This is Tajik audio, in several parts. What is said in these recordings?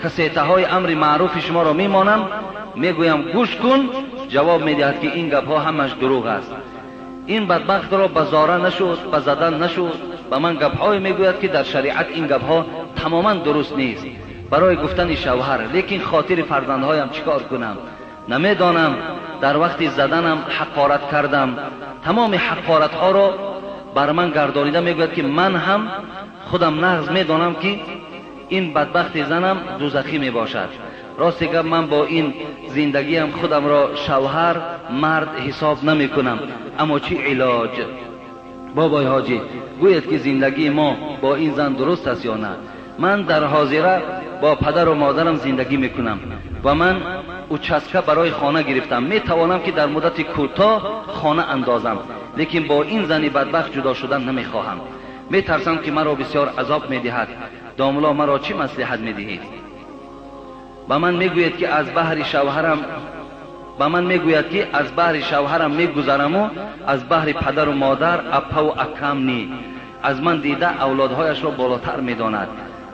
Кассетаҳои амри маъруфи шуморо мемонам, мегӯям гӯш кун, ҷавоб медиҳад ки ин гапҳо ҳамаш дурӯғ аст. Ин бадбахтро ба зора нашуд, ба задан нашуд, ба ман гапҳое мегӯяд ки дар шариат ин гапҳо тамоман дуруст нест. Барои гуфтани шавҳар, лекин хотири фарзандҳоям чӣ кор кунам? Намедонам, дар вақти заданам ҳақорат кардам. Тамоми ҳақоратҳоро бар ман гардонида мегӯяд ки ман ҳам худам нағз медонам ки ин бадбахти занам дузахӣ мебошад. Рости гап, ман бо ин зиндагиам худамро шавҳар мард ҳисоб намекунам. Аммо чӣ илоҷ? Бобои ҳоҷӣ, гӯед ки зиндагии мо бо ин зан дуруст аст ё на? Ман дар ҳозира бо падару модарам зиндагӣ мекунам ва ман участка барои хона гирифтам. Метавонам ки дар муддати кӯтоҳ хона андозам, лекин бо ин зани бадбахт ҷудо шудан намехоҳам. Метарсам ки маро бисёр азоб медиҳад. Домулло, маро чӣ маслиҳат медиҳед? Ба ман мегӯяд ки аз баҳри шавҳарам, ба ман мегӯяд ки аз баҳри шавҳарам мегузараму аз баҳри падару модар аппаву акам ни. Аз ман дида авлодҳояшро болотар медонад.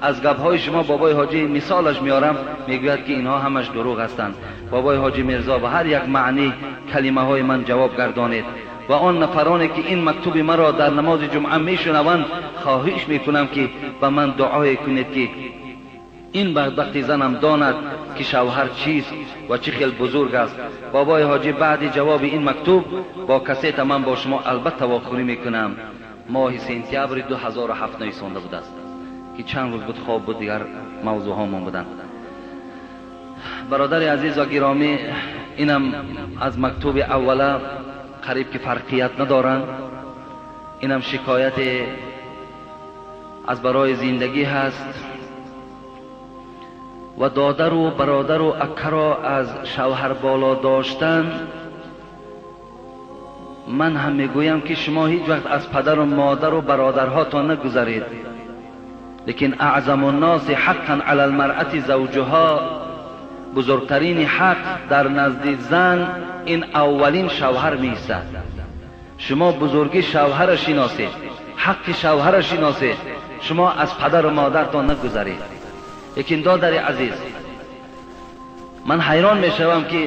Аз гапҳои шумо бобои ҳоҷӣ мисолаш меорам, мегӯяд ки инҳо ҳамаш дурӯғ ҳастанд. Бобои ҳоҷӣ Мирзо, ба ҳар як маъни калимаҳои ман ҷавоб гардонед ва он нафароне ки ин мактуби маро дар намози ҷумъа мешунаванд, хоҳиш мекунам ки ба ман дуое кунед ки ин бадбахти занам донад ки шавҳар чист ва чӣ хел бузург аст. Бобои ҳоҷӣ, баъди ҷавоби ин мактуб бо кассета ман бо шумо албатта вохӯрӣ мекунам. Моҳи сентябри 2007 нависонда будааст ки чанд рӯз буд хоб буд, дигар мавзӯъҳомон буданд. Бародари азиз ва гиромӣ, инам аз мактуби аввала қариб ки фарқият надоранд. Инам шикояте аз барои зиндагӣ ҳаст ва додару бародару аккаро аз шавҳар боло доштан. Ман ҳам мегӯям ки шумо ҳеҷ вақт аз падару модару бародарҳотон нагузаред, лекин аъзаму нноси ҳаққан ала алмаръати завҷуҳо, бузургтарини ҳақ дар назди зан ин аввалин шавҳар меистад. Шумо бузургӣ шавҳара шиносед, ҳаққи шавҳара шиносед, шумо аз падару модартон нагузаред. Лекин додари азиз, ман ҳайрон мешавам ки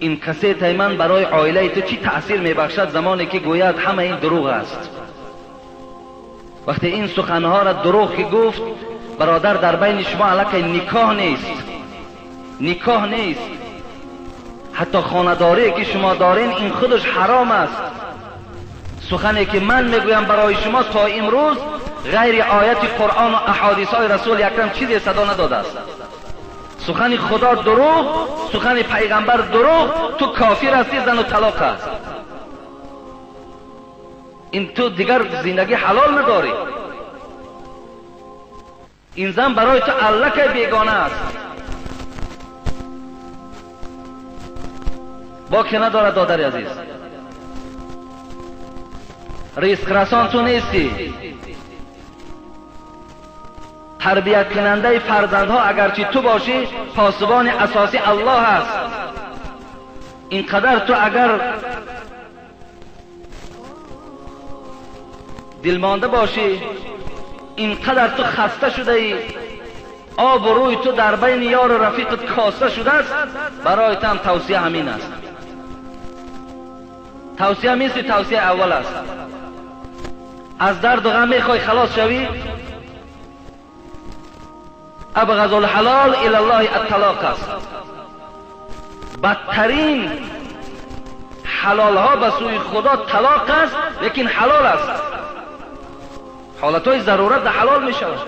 ин кассетаи ман барои оилаи ту чӣ таъсир мебахшад, замоне ки гӯяд ҳама ин дурӯғ аст. Вақте ин суханҳоро дурӯғ ки гуфт, бародар, дар байни шумо аллакай никоҳ нест, никоҳ нест. Ҳатто хонадорие ки шумо дорен ин худаш ҳаром аст. Сухане ки ман мегӯям барои шумо то имрӯз ғайри ояти Қуръону аҳодисҳои Расули Акрам чизе садо надодааст. Сухани Худо дурӯғ, сухани пайғамбар дурӯғ, ту кофир ҳастӣ, зану талоқ аст. Ин ту дигар зиндагӣ ҳалол надорӣ. Ин зан барои ту аллакай бегона аст. Боке надорад, додари азиз. Ризқрасон ту нестӣ. Тарбияткунандаи фарзандҳо агарчи ту бошӣ, посубони асосӣ Аллоҳ аст. Ин қадар ту агар дилмонда бошӣ, ин қадар ту хаста шудаӣ, обу рӯи ту дар байни ёру рафиқат коста шудааст, барои ту ҳам тавсия ҳамин аст. Тавсия мисли тавсияи аввал аст. Аз дарду ғам мехоҳӣ халос шавӣ, абғазу лҳалол илаллоҳи атталоқ аст. Бадтарин ҳалолҳо ба сӯи Худо талоқ аст, лекин ҳалол аст. Ҳолатҳои зарурат да ҳалол мешавад.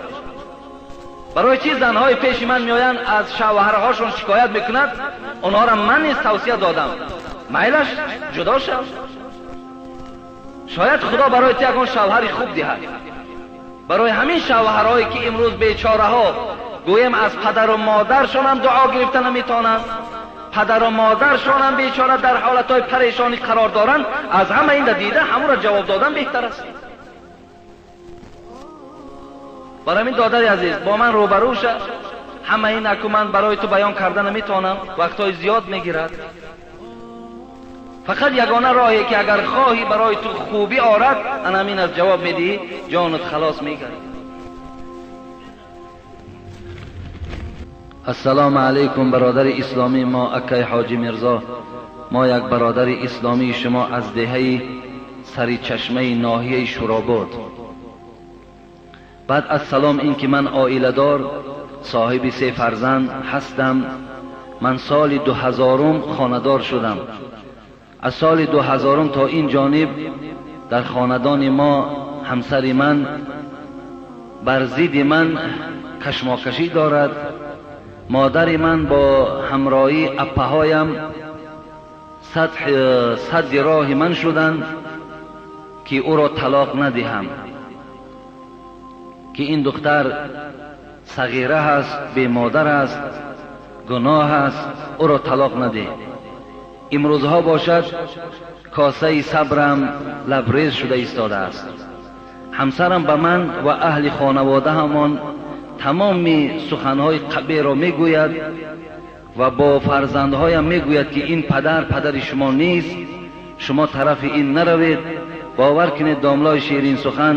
Барои чӣ занҳои пеши ман меоянд, аз шавҳарҳошон шикоят мекунанд, онҳоро ман низ тавсия додам, майлаш ҷудо шав, шояд Худо барои ту ягон шавҳари хуб диҳад. Барои ҳамин шавҳарҳое ки имрӯз бечораҳо гӯем аз падару модаршонам дуо гирифта наметавонанд, падару модаршонам бечора дар ҳолатҳои парешонӣ қарор доранд, аз ҳама инда дида ҳамонро ҷавоб додан беҳтар аст. Барои ҳамин додари азиз, бо ман рӯбарӯ ша. Ҳама ин аку ман барои ту баён карда наметавонам, вақтҳои зиёд мегирад. Фақат ягона роҳе ки агар хоҳӣ барои ту хубӣ орад, ана ҳамин аст, ҷавоб медиҳӣ, ҷонат халос мегардад. Ассалому алайкум бародари исломии мо акай Ҳоҷӣ Мирзо. Мо як бародари исломии шумо аз деҳаи Саричашмаи ноҳияи Шӯробод. Баъд аз салом ин ки ман оиладор, соҳиби 3 фарзанд ҳастам. Ман соли 2000 хонадор шудам. Аз соли 2000 то ин ҷониб дар хонадони мо ҳамсари ман бар зидди ман кашмокашӣ дорад. Модари ман бо ҳамроҳии аппаҳоям садди роҳи ман шуданд ки ӯро талоқ надиҳам, ки ин духтар сағира ҳаст, бемодар аст, гуноҳ аст, ӯро талоқ надиҳ. Имрӯзҳо бошад косаи сабрам лабрез шуда истодааст. Ҳамсарам ба ман ва аҳли хонаводаҳамон тамоми суханҳои қабеҳро мегӯяд ва бо фарзандҳоям мегӯяд ки ин падар падари шумо нест, шумо тарафи ин наравед. Бовар кунед домлои ширин сухан,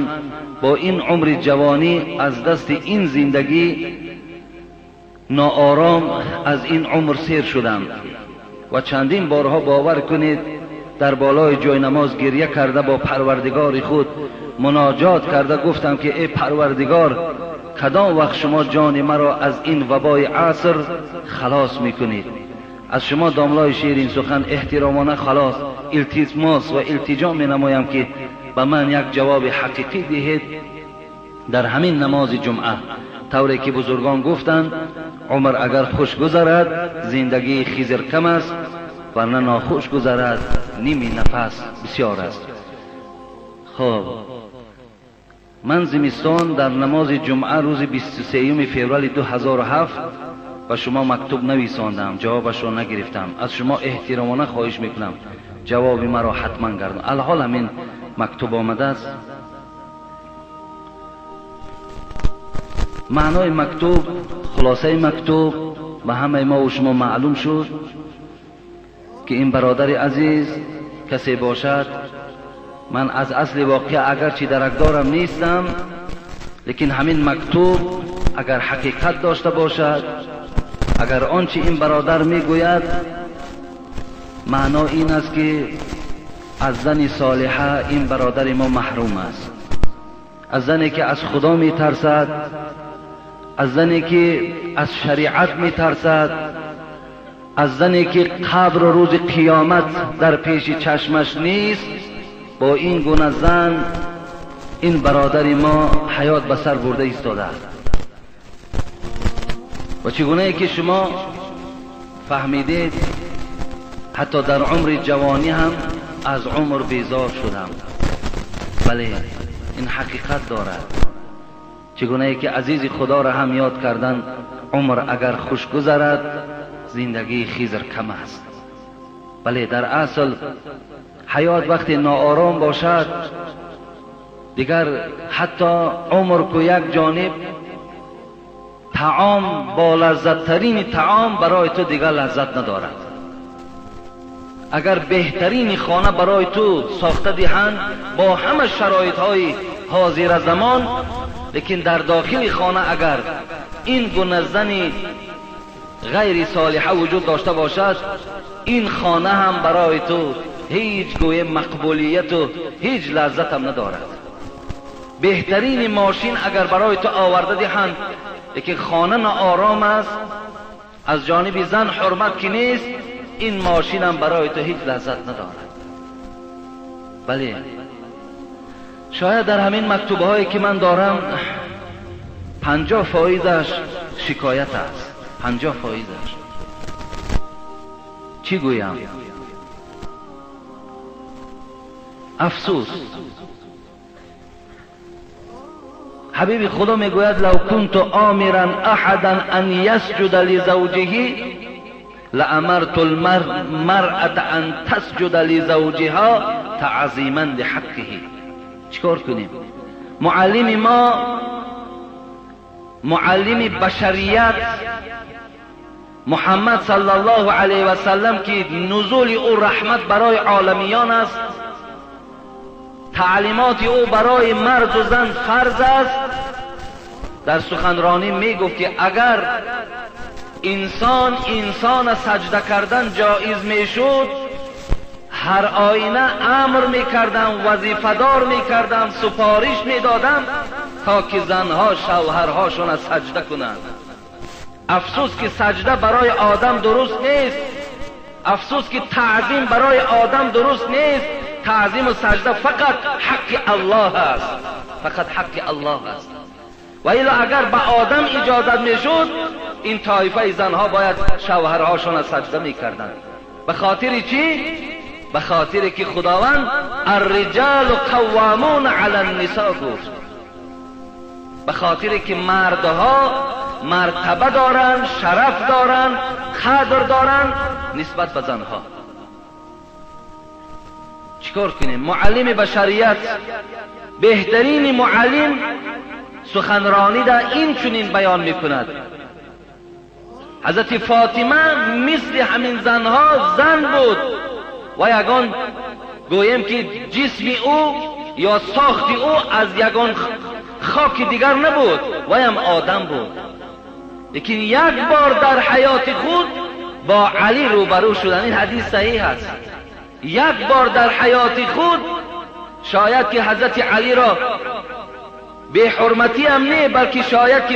бо ин умри ҷавонӣ аз дасти ин зиндагӣ ноором аз ин умр сер шудам ва чандин борҳо бовар кунед дар болои ҷойнамоз гирья карда бо парвардигори худ муноҷот карда гуфтам ки эй парвардигор, кадом вақт шумо ҷони маро аз ин вабои аср халос мекунед? Аз шумо домлои ширин сухан эҳтиромона халос илтимос ва илтиҷо менамоям ки ба ман як ҷавоби ҳақиқӣ диҳед дар ҳамин намози ҷумъа. Тавре ки бузургон гуфтанд, умр агар хуш гузарад зиндагии хизр кам аст, варна нохуш гузарад ними нафас бисёр аст. Хоб, ман зимистон дар намози ҷумъа рӯзи 23 феврали 2007 ба шумо мактуб нависондам, ҷавобашро нагирифтам. Аз шумо эҳтиромона хоҳиш мекунам ҷавоби маро ҳатман гардон. Алҳол ҳамин мактуб омадааст. Маънои мактуб, хулосаи мактуб ба ҳамаи мо ва шумо маълум шуд ки ин бародари азиз касе бошад, ман аз асли воқеа агарчи даракдорам нестам, лекин ҳамин мактуб агар ҳақиқат дошта бошад, агар он чи ин бародар мегӯяд, маъно ин аст ки аз зани солиҳа ин бародари мо маҳрум аст, аз зане ки аз худо метарсад, аз зане ки аз шариат метарсад, аз зане ки қабру рӯзи қиёмат дар пеши чашмаш нест. Бо ин гуна зан ин бародари мо ҳаёт ба сар бурда истодааст. Ва чӣ гунае ки шумо фаҳмидед, ҳатто дар умри ҷавонӣ ҳам аз умр безор шудам. Бале, ин ҳақиқат дорад. Чӣ гунае ки азизи худоро ҳам ёд кардан, умр агар хуш гузарад зиндагии хизр кам аст. Бале, дар асл ҳаёт вақте ноором бошад, дигар ҳатто умр ку як ҷониб, таом бо лаззаттарини таом барои ту дигар лаззат надорад. Агар беҳтарини хона барои ту сохта диҳанд бо ҳама шароитҳои ҳозира замон, лекин дар дохили хона агар ин гуна зани ғайри солиҳа вуҷуд дошта бошад, ин хона ҳам барои ту ҳеҷ гӯе мақбулияту ҳеҷ лаззатам надорад. Беҳтарини мошин агар барои ту оварда диҳанд, лекин хона ноором аст, аз ҷониби зан ҳурмат ки нест, ин мошинам барои ту ҳеҷ лаззат надорад. Бале, шояд дар ҳамин мактубҳое ки ман дорам 50% шикоят аст, 50%. Чӣ гӯям? Афсӯс. Ҳабиби худо мегӯяд: лав кунту омиран аҳадан ан ясҷуда лизавҷиҳи лаамарту лмаръата ан тасҷуда лизавҷиҳа таъзиман лиҳаққиҳи. Чӣ кор кунем? Муаллими мо, муаллими башарият Муҳаммад саллаллоҳу алайҳи васаллам ки нузули ӯ раҳмат барои оламиён аст, таълимоти ӯ барои марду зан фарз аст, дар суханронӣ мегуфт ки агар Инсон инсон саҷда кардан ҷоиз мешуд, ҳар оина амр мекардам, вазифадор мекардам, супориш медодам то ки занҳо шавҳарҳошонро саҷда кунанд. Афсӯс ки саҷда барои одам дуруст нест. Афсӯс ки таъзим барои одам дуруст нест. Таъзиму саҷда фақат ҳаққи Аллоҳ аст, фақат ҳаққи Аллоҳ аст. Ва илло агар ба одам иҷозат мешуд, ин тоифаи занҳо бояд шавҳарҳошонро саҷда мекарданд. Ба хотири чӣ? Ба хотире ки Худованд الرجال قوامون علی النساء гуфт. Ба хотире ки мардҳо мартаба доранд, шараф доранд, қадр доранд нисбат ба занҳо. Чикор кунем? Муаллими башарият, беҳтарини муаллим суханронӣ да ин чунин баён мекунад. Ҳазрати Фотима мисли ҳамин занҳо зан буд ва ягон гӯем ки ҷисми ӯ ё сохти ӯ аз ягон хоки дигар набуд, ваям одам буд. Лекин як бор дар ҳаёти худ бо Алӣ рӯбарӯ шудан. Ин ҳадис саҳиҳ аст. Як бор дар ҳаёти худ шояд ки ҳазрати Алиро беҳурматӣ ҳам не, балки шояд ки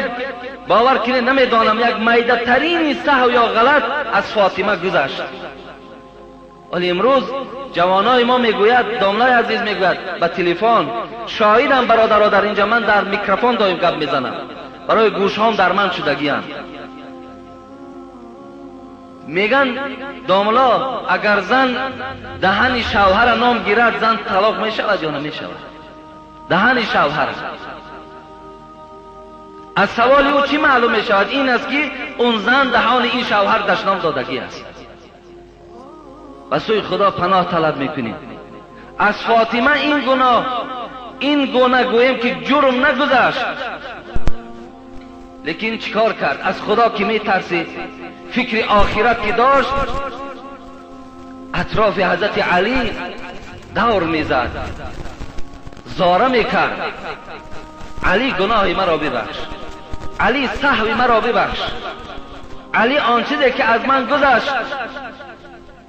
бовар кунед, намедонам, як майдатарини саҳв ё ғалат аз Фотима гузашт. Вале имрӯз ҷавонои мо мегӯяд, домлаи азиз мегӯяд ба телефон, шоҳидам бародаро, дар инҷа ман дар микрофон доим гап мезанам, барои гӯшҳом дар ман шудагианд. Меган домло, агар зан даҳани шавҳара ном гирад, зан талоқ мешавад ё намешавад? Даҳани шавҳара. Аз саволи ӯ чӣ маълум мешавад? Ин аст ки он зан даҳони ин шавҳар дашном додагӣ аст. Ба сӯи Худо паноҳ талаб мекунем. Аз Фотима ин гуноҳ, ин гуна гӯем ки ҷурм нагузашт, лекин чӣ кор кард? Аз Худо ки метарсид, фикри охират ки дошт, атрофи ҳазрати Алӣ давр мезад, зора мекард. Алӣ гуноҳи маро бибахш, Алӣ саҳви маро бибахш, Алӣ он чизе ки аз ман гузашт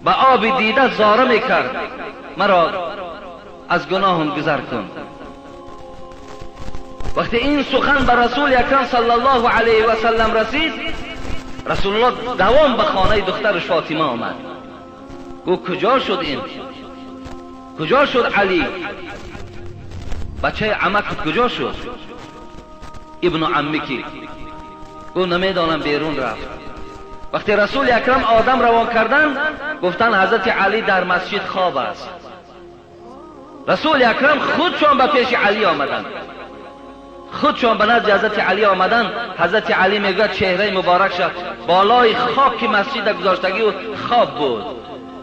ба оби дида зора мекард, маро аз гуноҳам гузар кун. Вақте ин сухан ба Расули Акрам саллаллоҳу алайҳи васаллам расид, Расулуллоҳ давом ба хонаи духтараш Фотима омад. Гуфт куҷо шуд ин? Куҷо шуд Алӣ? Бачаи амакат куҷо шуд? Ибну аммики. Гуфт намедонам, берун рафт. Вақте Расули Акрам одам равон кардан, гуфтанд ҳазрати Алӣ дар масҷид хоб аст. Расули Акрам худшон ба пеши Алӣ омаданд. Худшон ба назди ҳазрати Алӣ омаданд. Ҳазрати Алӣ мегӯяд чеҳраи муборак шад болои хоки масҷида гузоштагӣ хоб буд.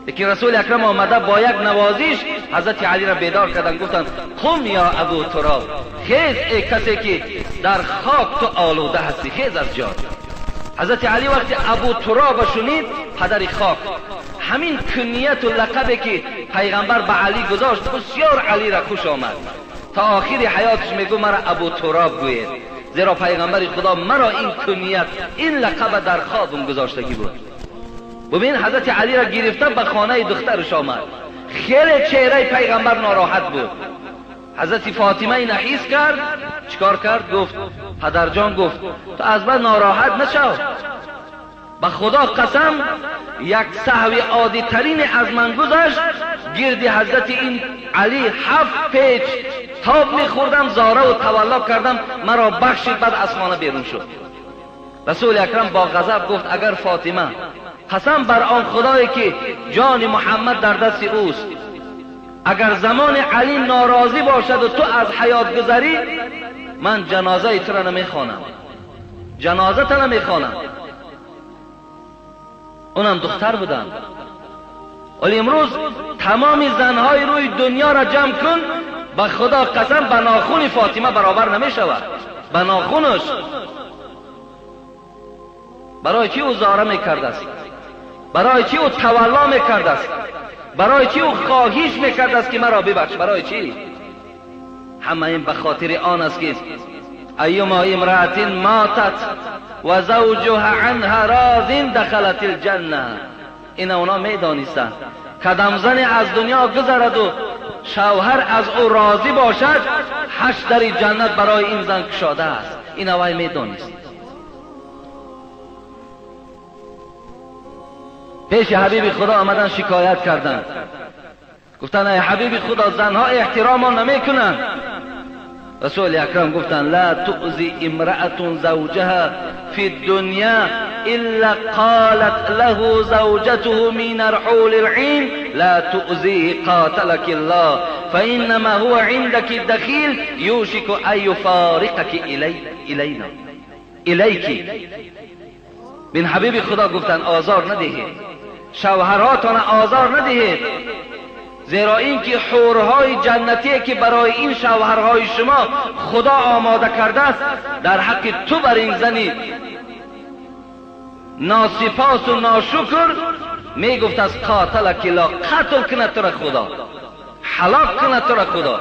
Лекин Расули Акрам омада бо як навозиш ҳазрати Алиро бедор карданд, гуфтанд қум ё Абу Туроб, хез эй касе ки дар хок ту олуда ҳастӣ, хез аз ҷо. Ҳазрати Алӣ вақте Абу Туроба шунид, падари хок, ҳамин куннияту лақабе ки пайғамбар ба Алӣ гузошт, бисёр Алиро хуш омад. То охири ҳаёташ мегӯ маро Абу Туроб гӯед, зеро пайғамбари Худо маро ин кунният, ин лақаба дар хобам гузоштагӣ буд. Бубин, ҳазрати Алиро гирифта ба хонаи духтараш омад. Хеле чеҳраи пайғамбар нороҳат буд. Ҳазрати Фотима ина ҳис кард, чикор кард? Гуфт падарҷон, гуфт ту аз ман нороҳат нашав, ба Худо қасам як саҳви оддитарин аз ман гузашт, гирди ҳазрати ин Алӣ 7 печ тоб мехӯрдам, зораву тавалло кардам, маро бахшид, баъд аз хона берун шуд. Расули Акрам бо ғазаб гуфт агар Фотима, қасам бар он Худое ки ҷони Муҳаммад дар дасти ӯст, агар замони Алӣ норозӣ бошаду ту аз ҳаёт гузарӣ, ман ҷанозаи туро намехонам, ҷанозата намехонам. Унам духтар будам. Вале имрӯз тамоми занҳои рӯи дунёро ҷамъ кун, ба Худо қасам ба нохуни Фотима баробар намешавад, ба нохунаш. Барои чӣ ӯ зора мекардааст? Барои чӣ ӯ тавалло мекардааст? Барои чӣ ӯ хоҳиш мекардааст ки маро бибахш? Барои чӣ? Ҳама ин ба хотири он аст ки айюма имраатин матат و زوجها عنها راض دخلت الجنة. این اونا میدانستند کدام زن از دنیا گذرد و شوهر از او راضی باشد، 8 در جنت برای این زن کشاده است. این وای میدانست. پیش حبیب خدا آمدن شکایت کردند، گفتند ای حبیب خدا، زنها احترام نمیکنند. رسول اکرم گفتند لا تؤذی امرأة زوجها فی الدنیا الا قالت له زوجته من الحور العين لا تؤذيه قاتلك الله فإنما هو عندك الدخيل يوشك أن يفارقك إليك. بین حبیب خدا گفتند آزار ندهید، شوهراتان آزار ندهید، زیرا اینکه حورهای جنتی که برای این شوهرهای شما خدا آماده کرده است، در حق تو بر این زنی ناسپاس و ناشکر میگفت از قاتلک الله، قتل کند تو را خدا، هلاک کند تو را خدا.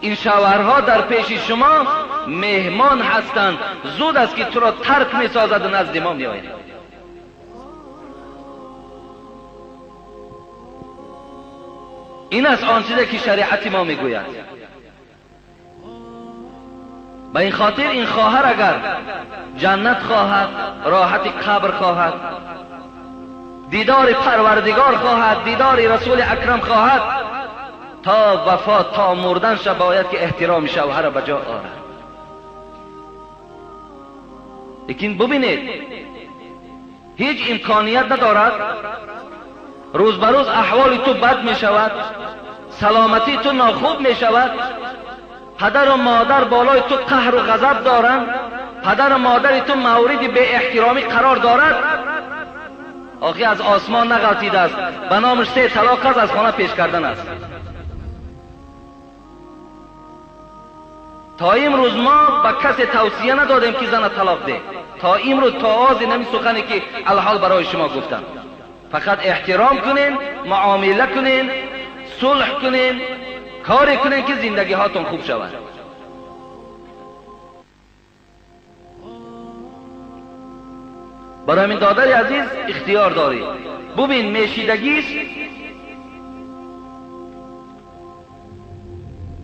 این شوهرها در پیش شما مهمان هستند، زود است که تو را ترک میسازد و نزد ما میآید. این است آن چیزی که شریعت ما میگوید. به این خاطر این خواهر اگر جنت خواهد، راحت قبر خواهد، دیدار پروردگار خواهد، دیدار رسول اکرم خواهد، تا وفات تا مردن شب باید که احترام شوهر را به جا آورد. لیکن ببینید هیچ امکانیت ندارد، روز به روز احوال تو بد می شود، سلامتی تو ناخوب می شود، پدر و مادر بالای تو قهر و غضب دارند، پدر و مادر تو مورد بی احترامی قرار دارد. آخی از آسمان نغلطیده است، به نامش 3 طلاق است، از خانه پیش کردن است. تا امروز ما به کسی توصیه ندادیم که زن طلاق ده، تا امروز تا آز نمی سخنی که الحال برای شما گفتم. فقط احترام کنین، معامله کنین، صلح کنین، کاری کنین که زندگی هاتون خوب شود. برای همین دادر عزیز اختیار داری، ببین میشیدگیست،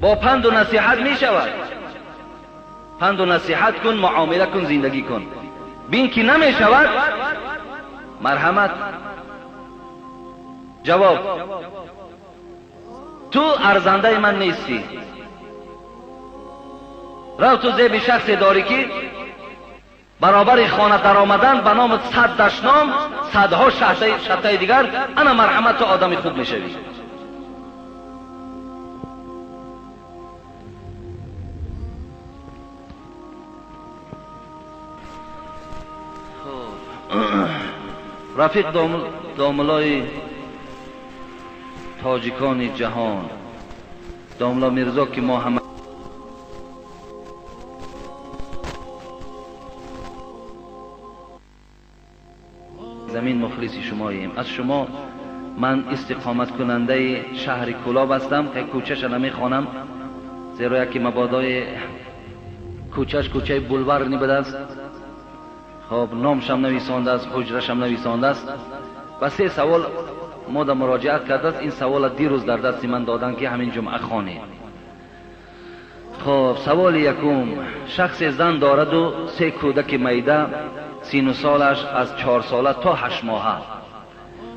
با پند و نصیحت می شود. پند و نصیحت کن، معامله کن، زندگی کن. بین که نمی شود، مرحمت. جواب: تو ارزنده من نیستی، رو تو زیب شخصی داری که برابر خانه در آمدن به نام 100 دشنام، صدها شته دیگر، انا مرحمت تو آدم خوب میشوی. رفیق داملای تاجیکان جهان، داملا میرزا که ما همه زمین مخلص شماییم. از شما من استقامت کننده شهر کولاب هستم که کوچه‌ش نمیخوانم، زیرا یکی مبادای کوچه‌ش کوچه بولوار نبوده است. خب نامشم نویسانده است، حجرشم نویسانده است. و 3 سوال ما در مراجعت کرده است. این سوال دیروز در دست من دادن که همین جمعه خوانید. خب سوال یکم: شخص زن دارد و 3 کودک میده، سن و سالش از 4 ساله تا 8 ماهه.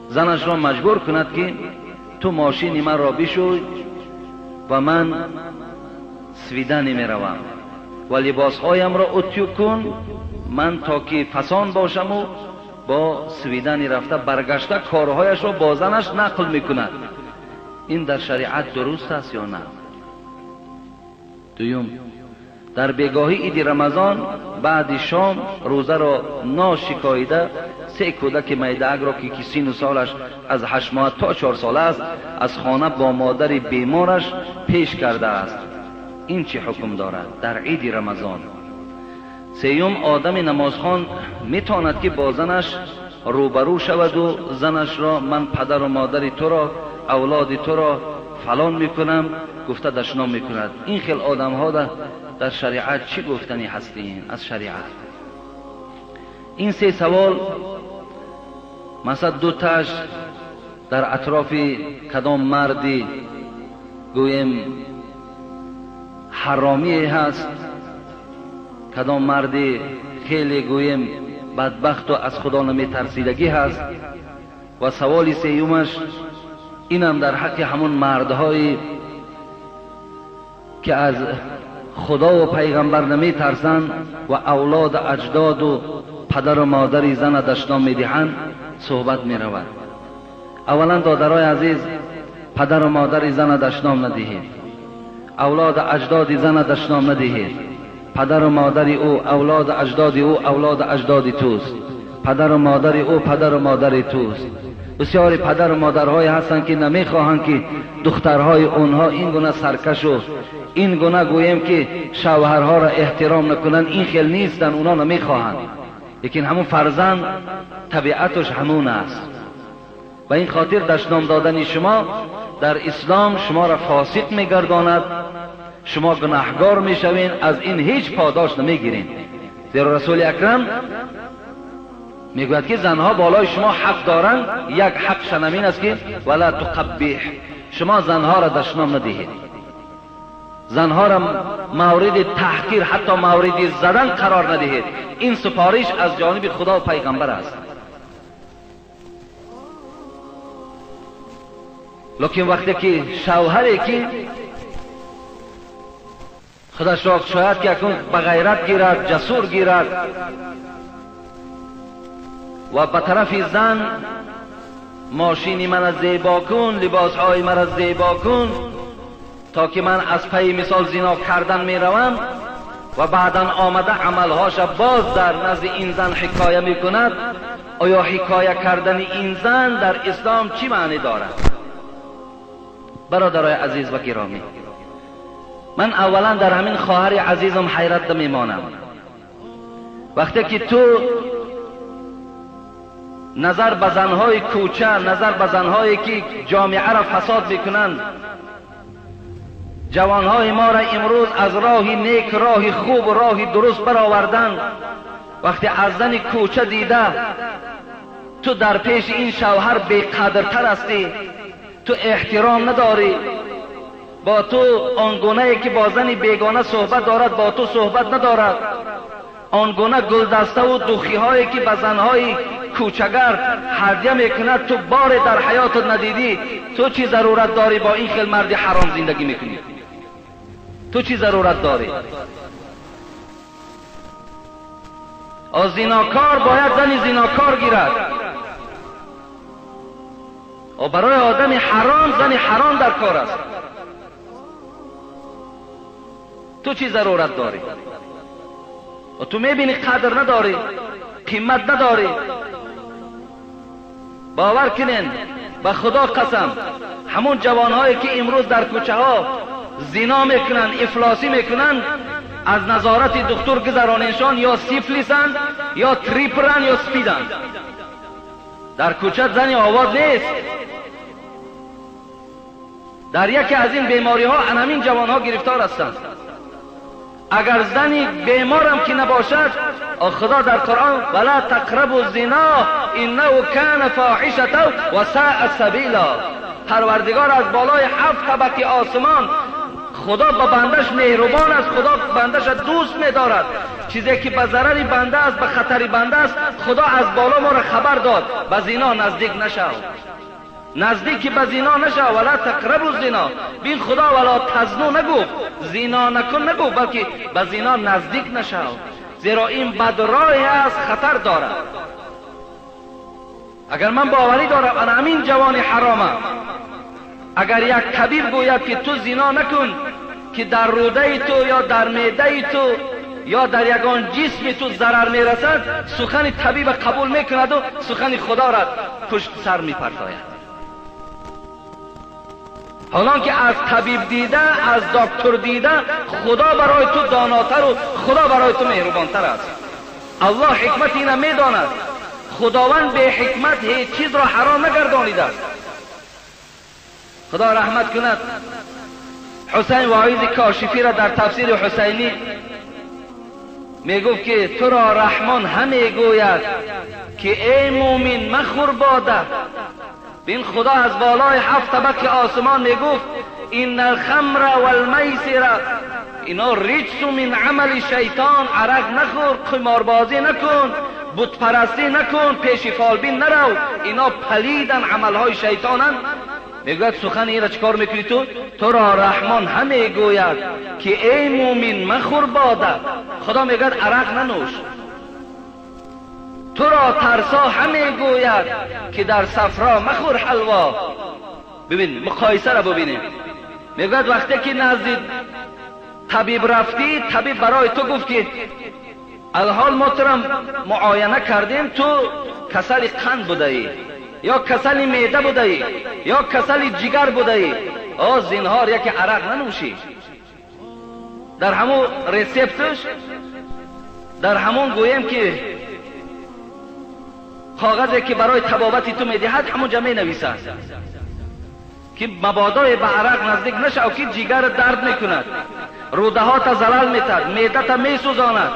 زنش را مجبور کند که تو ماشین من را بشوی و من سویدن میروم و لباسهایم را اتیو کن، من تا که فسان باشم و با سویدن رفته برگشته کارهایش را با زنش نقل میکند. این در شریعت درست است یا نه؟ دوم، در بیگاهی عید رمضان بعد شام روزه را ناشکاییده 3 کودک میدهک را که سن و سالش از 8 ماه تا 4 ساله است از خانه با مادر بیمارش پیش کرده است. این چه حکم دارد در عید رمضان؟ سیوم، آدم نمازخوان میتواند که با زنش روبرو شود و زنش را من پدر و مادر تو را، اولاد تو را فلان میکنم گفته دشنام میکند. این خیل آدم ها در شریعت چی گفتنی هستین از شریعت؟ Ин се савол масалан дуташ дар атрофи кадом марди гӯем ҳаромие ҳаст, кадом марди хеле гӯем бадбахту аз худо наметарсидагӣ ҳаст, ва саволи сеюмаш инам дар ҳаққи ҳамон мардҳое ки аз худову пайғамбар наметарсанд ва авлоду аҷдоду падару модари зана дашном медиҳанд суҳбат меравад. Аввалан додарои азиз, падару модари зана дашном надиҳед, авлоду аҷдоди зана дашном надиҳед. Падару модари ӯ авлоду аҷдоди ӯ авлоду аҷдоди туст, падару модари ӯ падару модари туст. Бисёри падару модарҳое ҳастанд ки намехоҳанд ки духтарҳои онҳо ин гуна саркашу ин гуна гӯем ки шавҳарҳоро эҳтиром накунанд. Ин хел нестанд, онҳо намехоҳанд, лекин ҳамун фарзанд табиаташ ҳамун аст. Ба ин хотир дашном додани шумо дар ислом шуморо фосиқ мегардонад, шумо гунаҳгор мешавед, аз ин ҳеҷ подош намегиред. Зеро Расули Акрам мегӯяд ки занҳо болои шумо ҳақ доранд, як ҳақшан ҳамин аст ки вала туқаббиҳ, шумо занҳоро дашном надиҳед, занҳоро мавриди таҳқир ҳатто мавриди задан қарор надиҳед. Ин супориш аз ҷониби худо ва пайғамбар аст. Лекин вақте ки шавҳаре ки худашро шояд ки акнун ба ғайрат гирад, ҷасур гирад ва ба тарафи зан мошини мана зебо кун, либосҳои мара зебо кун, то ки ман аз пайи мисол зино кардан меравам, ва баъдан омада амалҳоша боз дар назди ин зан ҳикоя мекунад. Оё ҳикоя кардани ин зан дар ислом чӣ маъне дорад? Бародарои азиз ва гиромӣ, ман аввалан дар ҳамин хоҳари азизам ҳайрат мемонам. Вақте ки ту назар ба занҳои кӯча, назар ба занҳое ки ҷомеаро фасод мекунанд, ҷавонҳои моро имрӯз аз роҳи нек, роҳи хуб, роҳи дуруст бароварданд, вақте аз зани кӯча дида ту дар пеши ин шавҳар беқадртар ҳастӣ, ту эҳтиром надорӣ, бо ту он гунае ки бо зани бегона суҳбат дорад бо ту суҳбат надорад, он гуна гулдаставу духиҳое ки ба занҳои кӯчагар ҳадя мекунад ту боре дар ҳаётат надидӣ, ту чӣ зарурат дорӣ бо ин хел марди ҳаром зиндагӣ мекунӣ? Ту чӣ зарурат дорӣ? Зинокор бояд зани зинокор гирад. Барои одами ҳаром зани ҳаром дар кор аст. Ту чӣ зарурат дорӣ? Ту мебинӣ қадр надорӣ, қимат надорӣ. Бовар кунен, ба худо қасам, ҳамун ҷавонҳое ки имрӯз дар кӯчаҳо зино мекунанд, ифлосӣ мекунанд, аз назорати духтур гузароненшон ё сифлисанд, ё трипранд, ё спиданд. Дар кӯча зани овоз нест. Дар яке аз ин бемориҳо ҳамин ҷавонҳо гирифтор ҳастанд. Агар зани беморам ки набошад, худо дар Қуръон вала тақрабу зино иннаҳу кана фоҳишатан ва саъа сабила. Парвардигор аз болои 7 табақи осмон, худо ба бандаш меҳрубон аст, худо бандаша дӯст медорад. Чизе ки ба зарари банда аст, ба хатари банда аст, худо аз боло моро хабар дод: ба зино наздик нашав, наздики ба зино нашав, вала тақрабу зино. Бин, худо вала тазну нагуфт, зино накун нагуфт, балки ба зино наздик нашав, зеро ин бадроҳе аст, хатар дорад. Агар ман боварӣ дорам ана ҳамин ҷавони ҳарома, агар як табиб гӯяд ки ту зино накун, ки дар рӯдаи ту ё дар меъдаи ту ё дар ягон ҷисми ту зарар мерасад, сухани табиба қабул мекунаду сухани худоро пушт сар мепартояд. Ҳолон ки аз табиб дида, аз доктор дида, худо барои ту донотару худо барои ту меҳрубонтар аст. Аллоҳ ҳикмати ина медонад. Худованд беҳикмат ҳеҷ чизро ҳаром нагардонидааст. Худо раҳмат кунад Ҳусайн Воизи Кошифиро дар тафсири Ҳусайнӣ میگفت که تو را رحمان همه گوید که ای مومن مخور باده. بین خدا از بالای 7 طبق آسمان میگفت ان الخمر والمیسر اینا رجس من عمل شیطان. عرق نخور، قماربازی نکن، بت پرستی نکن، پیش فالبین نرو، اینا پلیدن، عملهای شیطانن. میگوید سخن این را چکار میکنی تو؟ تو را رحمان همه گوید که ای مومن مخور باده. خدا میگوید عرق ننوش. تو را ترسا همه گوید که در صفرا مخور حلوا. ببین مقایسه را ببینیم. میگوید وقتی که نزد طبیب رفتی، طبیب برای تو گفت که الحال ما تو را معاینه کردیم، تو کسل قند بوده ای، یا کسل معده بوده ای، یا کسل جگر بوده ای، آ زینهار یکی عرق ننوشی. در همون رسپتش، در همون گویم که کاغذی که برای طبابت تو میدهد همونجا می نویسد که مبادای به عرق نزدیک نشو که جگر درد میکند، روده ها تا زلال میتد، معده تا میسوزاند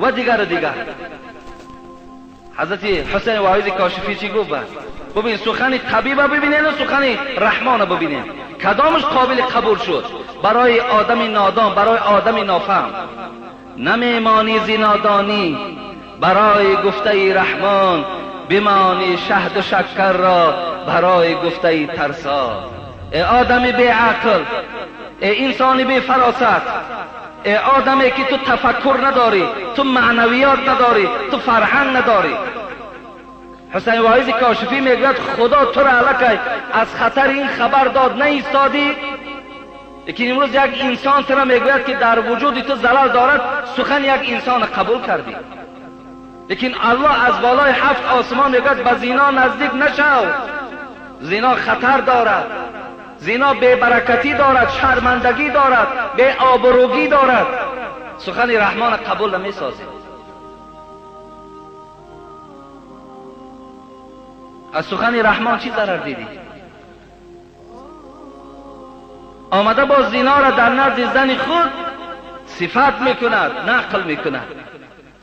و دیگر دیگر. حضرت حسین واعظ کاشفی چی گفت؟ ببین سخن طبیب ببینین و سخن رحمان ببینین، کدامش قابل قبول شد برای آدم نادان، برای آدم نافهم؟ نمیمانی زی نادانی برای گفته رحمان، بمانی شهد و شکر را برای گفته ترسا. ای آدم بی عقل، ای انسان بی فراست، ای آدمی که تو تفکر نداری، تو معنویات نداری، تو فرهنگ نداری. حسین واعظ کاشفی میگوید خدا تو را الکی از خطر این خبر داد نایستادی، لیکن امروز یک انسان تو را میگوید که در وجود تو زلال دارد، سخن یک انسان قبول کردی. لیکن الله از بالای 7 آسمان میگوید به زینا نزدیک نشو، زینا خطر دارد، زینا بی‌برکتی دارد، شرمندگی دارد، بی آبروگی دارد. سخن رحمان قبول نمیسازی. از سخن رحمان چی ضرر دیدی؟ آمده با زینا را در نزد زن خود صفت میکند، نقل میکند.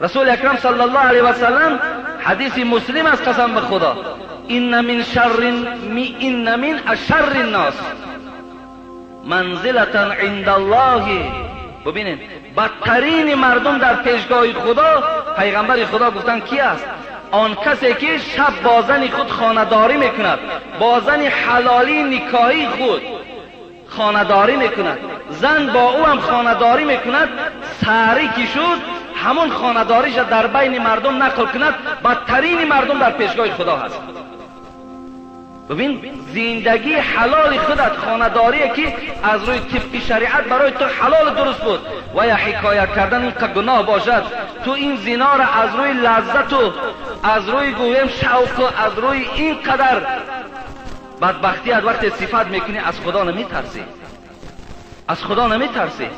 رسول اکرم صلی الله علیه و سلم، حدیث مسلم از قسم به خدا، ان من شر ان من اشر الناس منزلة عند الله. ببینید بدترین مردم در پیشگاه خدا، پیغمبر خدا گفتن کی است؟ آن کسی که شب با زن خود خانه‌داری میکند، با زن حلالی نکاحی خود خانه‌داری میکند، زن با او هم خانه‌داری میکند، سحری که شد همون خانه‌داریش در بین مردم نقل کند، بدترین مردم در پیشگاه خدا هست. ببین زندگی حلال خودت، خانه‌داری که از روی طبق شریعت برای تو حلال درست بود و یا حکایت کردن این که گناه باشد، تو این زنا را از روی لذت و از روی گویم شوق و از روی این قدر بدبختی از وقت صفت میکنی، از خدا نمیترسی، از خدا نمیترسی.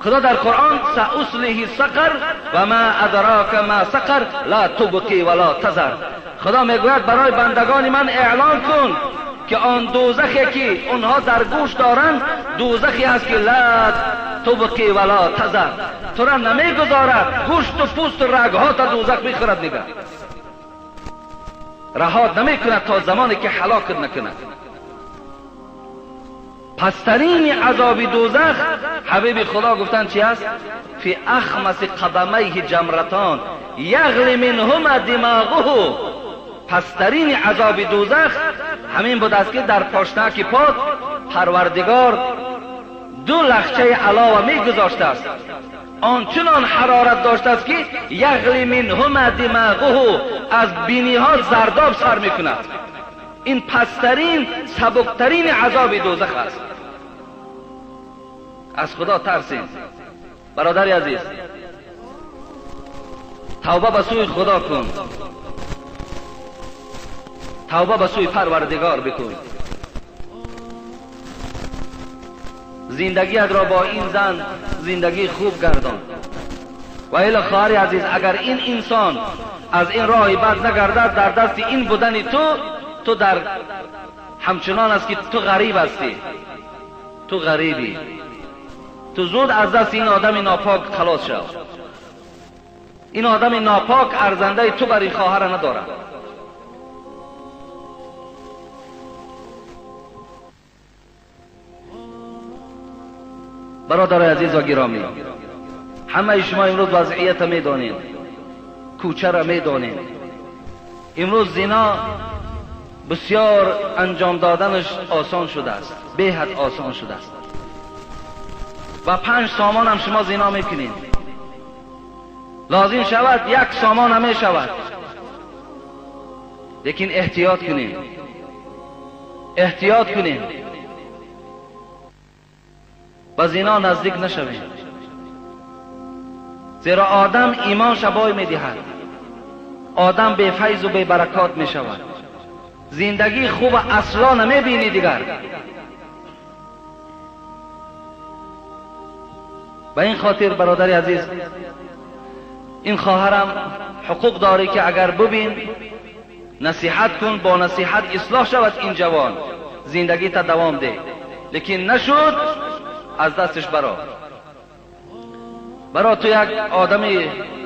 خدا در قرآن سأصلیه سقر و ما ادراک ما سقر لا تبقی ولا تذر. خدا میگوید برای بندگان من اعلان کن که آن دوزخی که آنها در گوش دارند دوزخی است که لا تبقی ولا تذر، تو را نمیگذارد، گوشت و پوست و رگها تا دوزخ میخورد، میگه رهات نمیکند تا زمانی که هلاکت نکند. پسترین عذاب دوزخ حبیب خدا گفتن چی است؟ فی اخمس قدمیه جمرتان یغلی منهما دماغه. پسترین عذاب دوزخ همین بود است که در پاشنک پاک پروردگار 2 لخچه علاوه میگذاشته است، آنچنان حرارت داشته است که یغلی منهما دماغه، از بینی ها زرداب سر میکند. این پسترین سبکترین عذاب دوزخ است. از خدا ترسیم برادر عزیز، توبه به سوی خدا کن، توبه به سوی پروردگار بکن. زندگیت را با این زن زندگی خوب گردان. و الا خواهر عزیز، اگر این انسان از این راه بد نگردد، در دست این بودن تو، تو در همچنان است که تو غریب هستی، تو غریبی، تو زود از دست این آدم ناپاک خلاص شو. این آدم ناپاک ارزنده تو بر این خواهر ندارد. برادر عزیز و گرامی، همه شما امروز وضعیت میدانید، کوچه را میدانید. امروز زنا بسیار انجام دادنش آسان شده است، به حد آسان شده است. و 5 سامان هم شما زنا میکنید، لازم شود 1 سامان هم میشود. لیکن احتیاط کنیم، احتیاط کنیم، به زنا نزدیک نشویم، زیرا آدم ایمان شبای میدهد، آدم بی فیض و بی برکات می شود. زندگی خوب اصلا نمی بینی دیگر. به این خاطر برادر عزیز، این خواهرم حقوق داری که اگر ببین نصیحت کن، با نصیحت اصلاح شود این جوان، زندگی تا دوام ده. لیکن نشد از دستش برا. برا تو یک آدمی،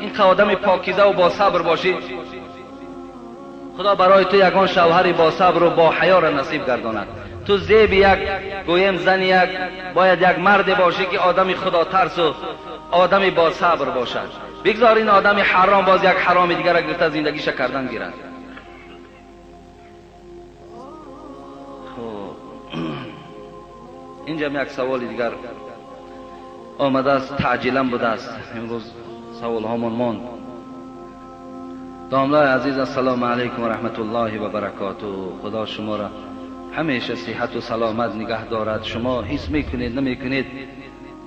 این آدم پاکیزه و با صبر باشی، خدا برای تو یگان شوهری با صبر و با حیا را نصیب گرداند. تو زیب یک گویم زن یک باید یک مرد باشی که آدمی خدا ترس و آدمی با صبر باشد. بگذار این آدمی حرام باز یک حرام دیگر را گرفته زندگیش کردن گیرد. خب اینجا یک سوال دیگر آمده است، تعجیلا بوده است، امروز سوال هامون ماند. داملای عزیز، السلام علیکم و رحمت الله و برکاته. خدا شما را همیشه صحت و سلامت نگه دارد. شما حس میکنید نمیکنید،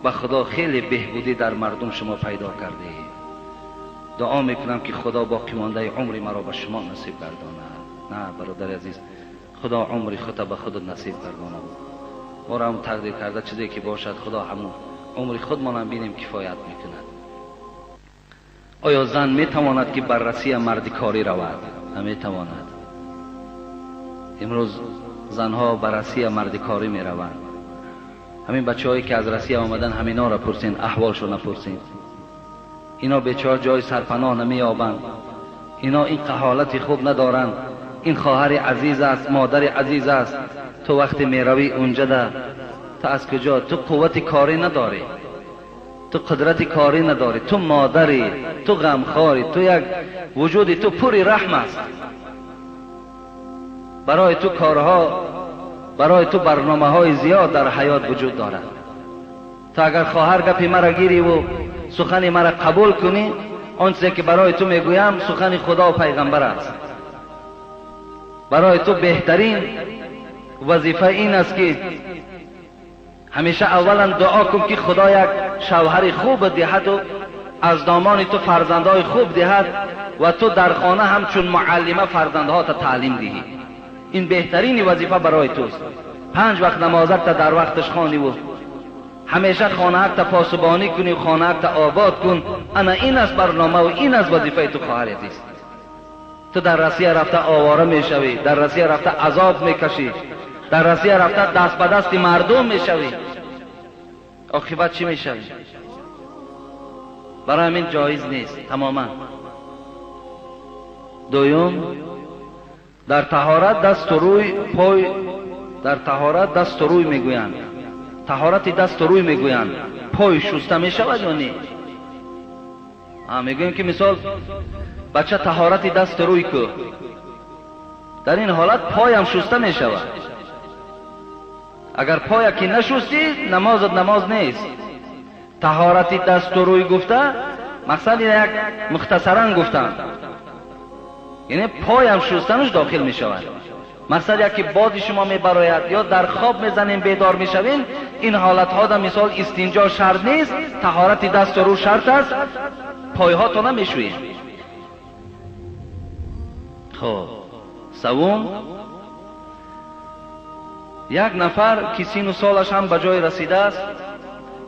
به خدا خیلی بهبودی در مردم شما پیدا کرده. دعا میکنم که خدا باقی مانده عمری مرا به شما نصیب گرداند. نه برادر عزیز، خدا عمری خود به خود نصیب گرداند. ما را هم تقدیر کرده چیزی که باشد، خدا همون عمری خودمان هم بینیم کفایت میکند. آیا زن میتواند که بررسی مرد کاری رود؟ نمیتواند. امروز زنها بررسی مرد کاری میروند. همین بچه هایی که از رسیه آمدن همینا را پرسین، احوالشو نپرسین. اینا بیچاره جای سرپناه نمییابند، اینا این حالت خوب ندارند. این خواهر عزیز است، مادر عزیز است. تو وقتی میروی اونجا ده، تو از کجا؟ تو قوت کاری نداری، تو قدرت کاری نداری، تو مادری، تو غمخواری، تو یک وجودی تو پوری رحم است. برای تو کارها، برای تو برنامه های زیاد در حیات وجود دارد. تو اگر خواهر گپی مرا گیری و سخن مرا قبول کنی، آنچه که برای تو میگویم سخن خدا و پیغمبر است. برای تو بهترین وظیفه این است که همیشه اولا دعا کن که خدا یک شوهر خوب دهد و از دامان تو فرزندهای خوب دهد و تو در خانه همچون معلمه فرزندها تا تعلیم دهی. این بهترین وظیفه برای توست. 5 وقت نمازت تا در وقتش خوانی و همیشه خانه تا پاسبانی کنی و خانه تا آباد کن. انا این است برنامه و این است وظیفه تو خواهر عزیز. تو در رسیه رفته آواره میشوی، در رسیه رفته عذاب میکشی، در رسیه رفته دست به دست مردم میشوی، عاقبت چی میشوی؟ برای همین جایز نیست تماما. دوم، در طهارت دست و روی پای، در طهارت دست و روی میگویند، طهارت دست و روی میگویند، پای شسته میشود یا نه؟ میگویم که مثال بچه طهارت دست و روی کو، در این حالت پایم شسته میشود. اگر پای که نشستی نمازت نماز نیست. طهارت دست و روی گفته مقصد یک مختصرا گفتن، یعنی پایم شستنش داخل می شود. مقصد یکی باد شما می براید یا در خواب میزنیم بیدار میشوین، این حالت ها در مثال استنجا شرط نیست، طهارت دست و رو شرط است، پایها تو نمیشوییم. خب سوم، یک نفر که سین و سالش هم به جای رسیده است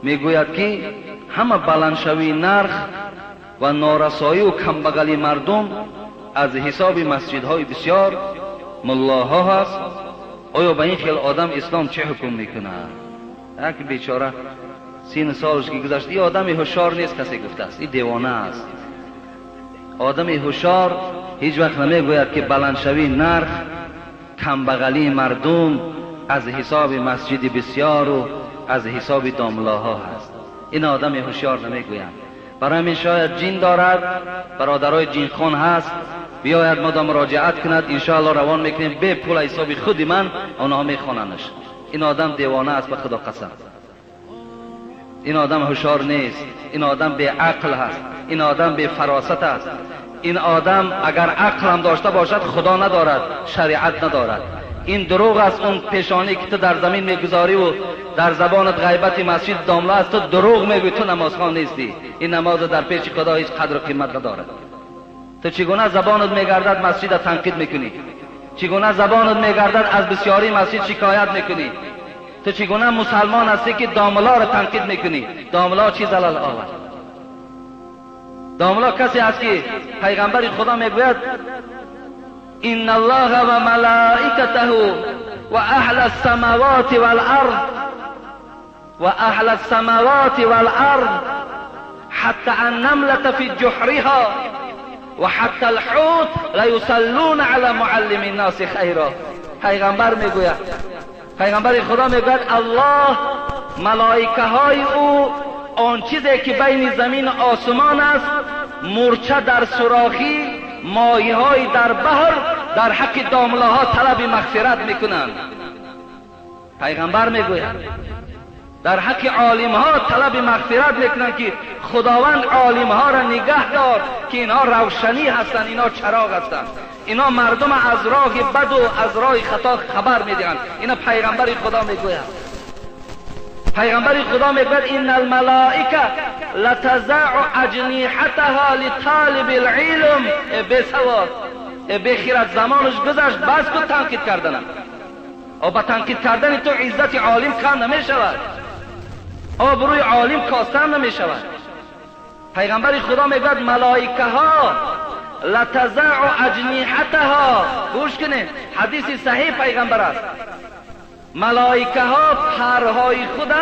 میگوید که همه بلندشوی نرخ و نارسایی و کمبغلی مردم از حساب مسجدهای بسیار ملاها هست. آیا به این خیل آدم اسلام چه حکم میکنه؟ یک بیچاره سین سالش که گذشت، این آدم هوشیار نیست، کسی گفته است این دیوانه است. آدم هوشیار هیچ وقت نمیگوید که بلندشوی نرخ، کمبغلی مردم از حساب مسجد بسیار و از حساب داملاها هست. این آدم هوشیار نمیگوید. برای همین شاید جین دارد، برادرای جین خان هست، بیاید ما مراجعت کند، انشاءالله روان میکنیم به پول حساب خودی من آنها میخوانندش. این آدم دیوانه است، به خدا قسم. این آدم هوشیار نیست، این آدم بی عقل هست، این آدم بی فراست است. این آدم اگر عقل هم داشته باشد خدا ندارد، شریعت ندارد. این دروغ است. اون پیشانی که تو در زمین میگذاری و در زبانت غیبت مسجد داملا است، تو دروغ میگوی، تو نمازخوان نیستی. این نماز در پیش خدا هیچ قدر و قیمت ندارد. تو چگونه زبانت میگردد مسجد تنقید میکنی؟ چگونه زبانت میگردد از بسیاری مسجد شکایت میکنی؟ تو چگونه مسلمان هستی که داملا را تنقید میکنی؟ داملا چی زلال آورد؟ داملا کسی است که پیغمبر خدا میگوید ان الله و ملائکته و اهل السماوات والارض و اهل السماوات والارض حتی النملة فی جحرها و حتی الحوت لیصلون علی معلم الناس خیرا. پیغمبر میگوید، پیغمبر خدا میگوید الله، ملائکه های او، آن چیزی که بین زمین و آسمان است، مورچه در سوراخی، ماهی های در بحر، در حق داملاها طلب مغفرت میکنند. پیغمبر میگوید در حق عالم ها طلب مغفرت میکنند که خداوند عالم ها را نگه دار که اینها روشنی هستند، اینها چراغ هستند، اینا مردم از راه بد و از راه خطا خبر میدهند. اینا پیغمبر خدا میگوید. پیغمبر خدا میگوید ان الملائکه لتضع اجنحتها لطالب العلم. بی سواد، بی خیرت، زمانش گذشت، بس کن تنقید کردنم. او با تنقید کردن تو عزت عالم کم نمیشود، آبروی عالم کاستن نمیشود. پیغمبر خدا میگوید ملائکه ها لتضع اجنحتها، گوش کنید حدیث صحیح پیغمبر است، ملائکه ها پرهای خود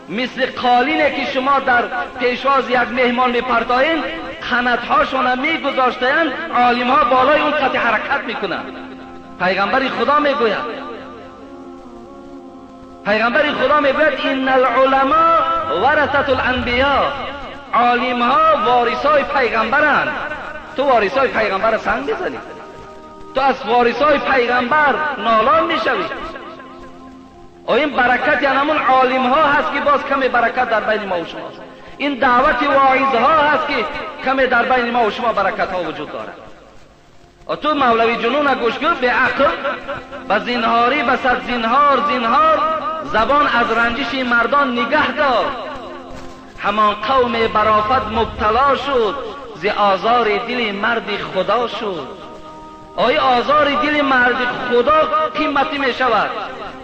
مثل قالینه که شما در پیشواز یک مهمان میپرتایین، قناتهاشون میگذاشتند، عالم ها بالای اون قطع حرکت میکنند. پیغمبر خدا میگوید، پیغمبر خدا میگوید ان العلماء ورثة الانبیاء، عالم ها وارثای پیغمبرند. تو وارثای پیغمبر سنگ میزنی، تو از وارثای پیغمبر نالان میشوی. این برکت یعنی همون عالم ها هست که باز کمی برکت در بین ما و شما هست. این دعوت واعظ ها هست که کمی در بین ما و شما برکت ها وجود دارد. تو مولوی جنون گوش کن، به عقل، به زینهاری، به صد زینهار زینهار، زبان از رنجش مردان نگه دار. همان قوم برافت مبتلا شد، ز آزار دل مرد خدا شد. آیا آزار دل مرد خدا قیمتی می شود؟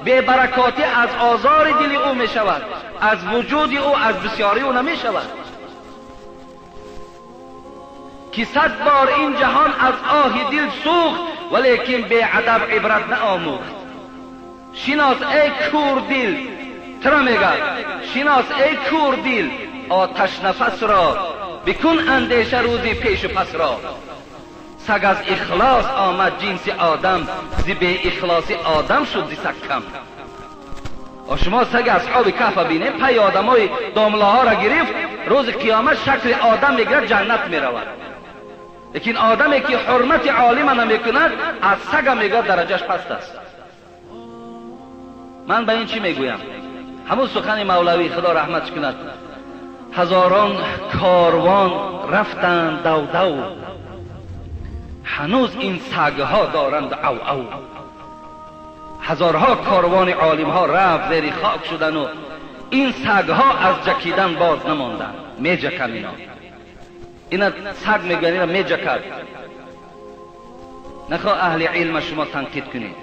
بی برکاتی از آزار دل او می شود، از وجود او، از بسیاری او نمی شود. که 100 بار این جهان از آه دل سوخت، ولیکن بی ادب عبرت نآموخت. شناس ای کور دل، ترا میگه شناس ای کور دل آتش نفس را، بکن اندیشه روزی پیش و پس را. سگ از اخلاص آمد جنس آدم، ز بی اخلاصی آدم شد ز سگ کم. شما سگ اصحاب کهف بینیم، پی آدمای داملاها را گرفت، روز قیامت شکل آدم میگیرد، جنت میرود. لیکن آدمی که حرمت عالم نمیکند از سگ میگه درجهش پست است. من به این چی میگویم؟ همون سخن مولوی خدا رحمتش کند، هزاران کاروان رفتند دو دو، هنوز این سگها دارند او او. هزارها کاروان عالمها رفت زیر خاک شدن و این سگها از جکیدن باز نماندند. میجکن اینا، اینا سگ میگن، اینا میجکد. نخواه اهل علم شما تنقید کنید،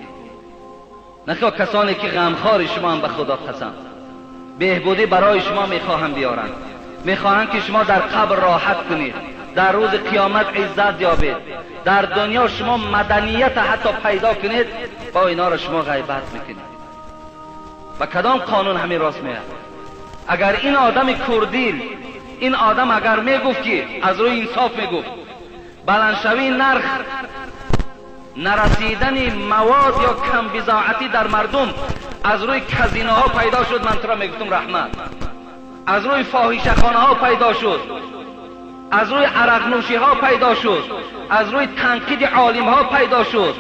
نخواه کسانی که غمخوار شما هم به خدا قسم بهبودی برای شما میخواهم بیارند، میخواهند که شما در قبر راحت کنید، در روز قیامت عزت یابید، در دنیا شما مدنیت حتی پیدا کنید، با اینا را شما غیبت میکنید. و کدام قانون همین راست میاد؟ اگر این آدم کردیل، این آدم اگر میگفت که از روی انصاف میگفت Баландшавии нарх, нарасидани мавод ё камбизоатӣ дар мардум аз рӯи казиноҳо пайдо шуд, ман туро мегуфтам раҳмат. Аз рӯи фоҳишахонаҳо пайдо шуд, аз рӯи арақнӯшиҳо пайдо шуд, аз рӯи танқиди олимҳо пайдо шуд,